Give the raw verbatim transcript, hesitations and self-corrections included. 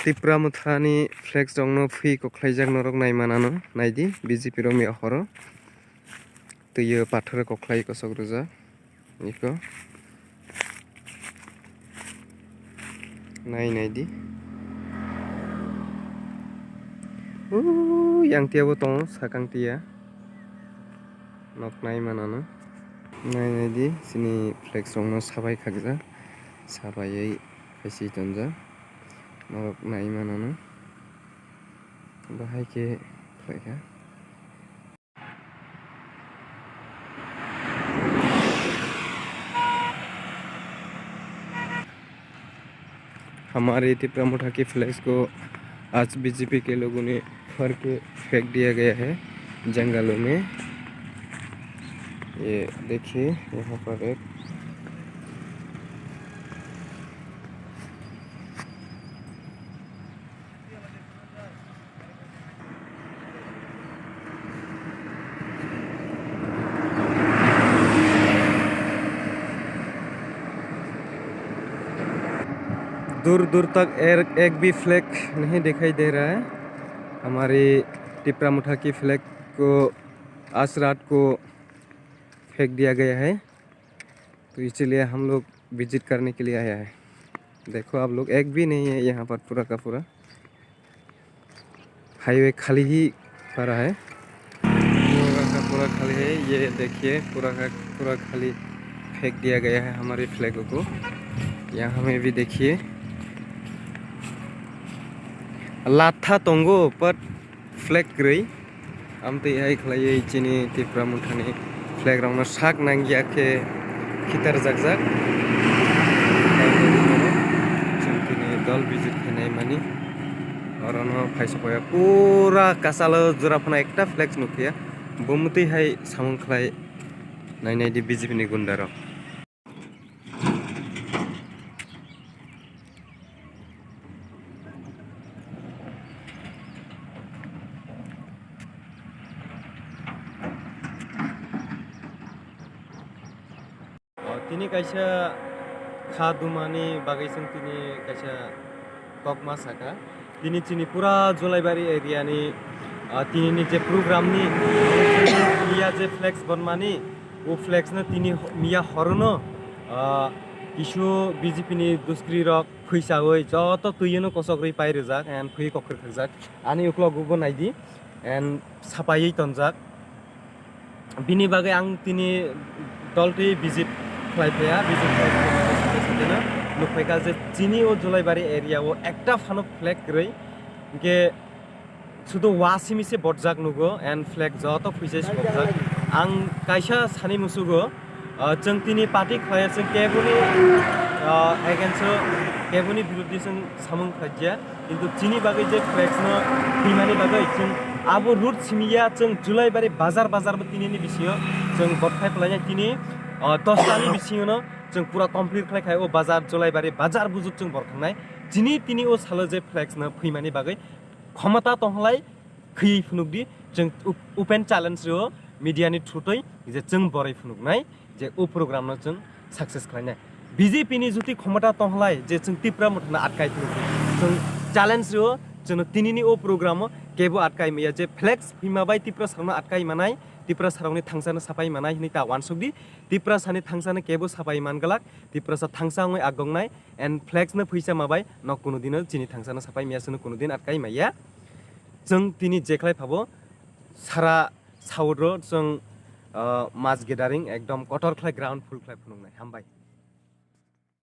Tipra Mothani flex rokno phui kokhlaijak norok naimanano, naidi B J P romya horo. Twiyo pathoro kokhlai kosok rwjak. Iko. Nai nai di. Uu, yang tiya bo tongo, sakang tiya. Nok nai manano. Nai nai di, chini flex rokno sabai khakjak. Sabaiwi khaisi tonjak. Norok nai manano. Bahai khe khlaikha. हमारे तिपरा मोठा की फ्लेक्स को आज बीजेपी के लोगों ने फर के फेंक दिया गया है जंगलों में। ये देखिए, यहाँ पर एक दूर दूर तक एर-, एक भी फ्लैग नहीं दिखाई दे रहा है। हमारी तिपरा मुठा की फ्लैग को आज रात को फेंक दिया गया है, तो इसलिए हम लोग विजिट करने के लिए आया है। देखो आप लोग, एक भी नहीं है यहाँ पर पूरा का पूरा। हाईवे खाली ही पड़ा है, पूरा का पूरा खाली है। ये देखिए, पूरा का पूरा खाली फेंक दिया गया है हमारे फ्लैगों को। यहाँ में भी देखिए, लाथा तोंगो पर फ्लैग रही। Amtwi hai khlaiwi chini Tipra Mothani flag rokno sak nangya khe khitar jakjak. Chwng tini dol visit khainai mani. Orono phaisa paya pura kasalo jora phano ekta flag nukya. Bumtwi hai samung khlai nainai di B J P ni gunda rok. O, tini kaisa kha dumani bagwi chwng tini kaisa kokma saka. Tini chini pura Julaibari area ni, ah, tini ni je program ni miya je flex bonmani, o flex no tini ho-, miya horono, ah, kisu B J P ni duskri rok phuisawi joto twi no kosok rwi pai rijak and phui kokhir khakjak. Ani uklok bo naidi and sapaiwi tonjak. Bini bagwi ang tini doltwi visit khlai phaiya, visit khlai phaiya, nukphaikha je chini o Julaibari area o ekta phano flag kwrwi, hinkhe sudu wa simi se botjak nugo and flag joto phuisai se botjak. Ang kaisa sani musugo, ah, chwng tini party khlaiya, chwng keboni, ah, against o, keboni biruddhe chwng samung khlaijya. Kintu chini bagwi je flex no thwimani bagwi chwng abo route simi ya, chwng Julaibari bazar bazar bo tini ni bisingo chwng borthai phlainai tini, ah, dos ta ni bisingo no chwng pura complete khlai khai o bazar Julaibari bazar bujuk chwng borkhangnai. Chini tini o salo je flex no thwimani bagwi khomota tonghlai khwi phunuk di, chwng op-, open challenge rio media ni thutwi je chwng borwi phunuknai. Je o program no chwng success khlainai. B J P ni juti khomota tonghlai je chwng Tipra Mothano atkai phuru, chwng challenge rio, chwngno tinini o program o kebo atkai maya, je flex phima bai Tipra sarokno atkai manai, Tipra sarokni thangsano sapai manai hinwi ta wansuk di. Tipra sani thangsano kebo sapai man glak, Tipra sa thangsa wngwi agongnai and flex no phuisa ma bai nok kuno dino chini thangsano sapai maya, chwngno kuno din atkai maya. Chwng tini jekhlai phabo sara South ro chwng, ah, mass gathering ekdom kotor khlai ground full khlai phunuknai. Hambai.